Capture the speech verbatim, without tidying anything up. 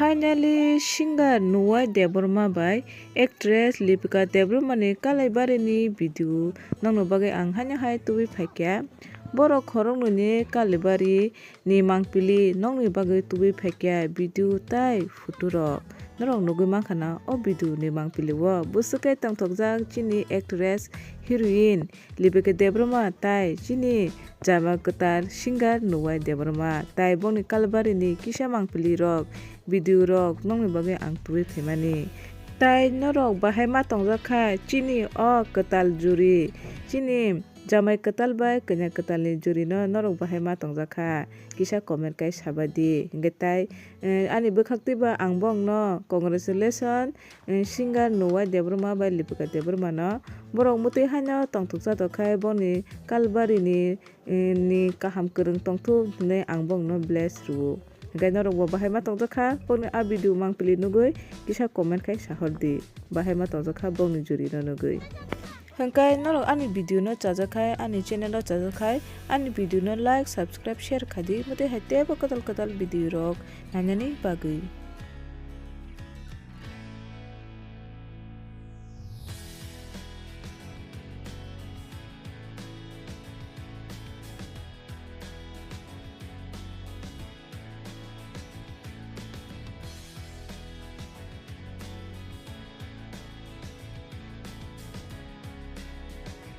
Finally, singer Nuwai Debbarma bai actress Lipika Debbarma ni kalaibari ni video nokni bagwi ang haino hai tubui phaikha. Borok khoroknwi ni kalaibari ni mangpili nokni bagwi tubui phaikha video tai photo rok. Norok nugwi mankha na o video ni mangpili o bwswk khe tongthokjak chini actress heroine Lipika Debbarma tai chini jama kwtal singer Nuwai Debbarma tai bongni kalaibari ni kisa mangpili rok, video rok nokni bagwi ang tubui phaimani. Tai norok bahai ma tongjak kha chini o kwtal juri, chini jamai kwtal bai kanya kwtal ni juri no norok bahai ma tongjak kha, kisa comment kai sabai di. Hinkhe tai, eh, ani bwkhak twi ba ang bongno congratulation, eh, singer Nuwai Debbarma bai Lipika Debbarma no. Borok mwtwi haino tongthokjak tongkha boni kalaibari ni, eh, ni kaham kwrwng tongthok hinwi ang bongno bless rwo. Hinkhe norok bo bahai ma tongjak kha, boni a video mangpili nugwi kisa comment khai sahor di. Bahai ma tongjak kha bongni juri no nugwi. Hinkhe norok ani video no chajak khai, ani channel o chajak khai, ani video no like, subscribe, share khai di, mwtwi hai teibo kwtal kwtal video rok nainani bagwi.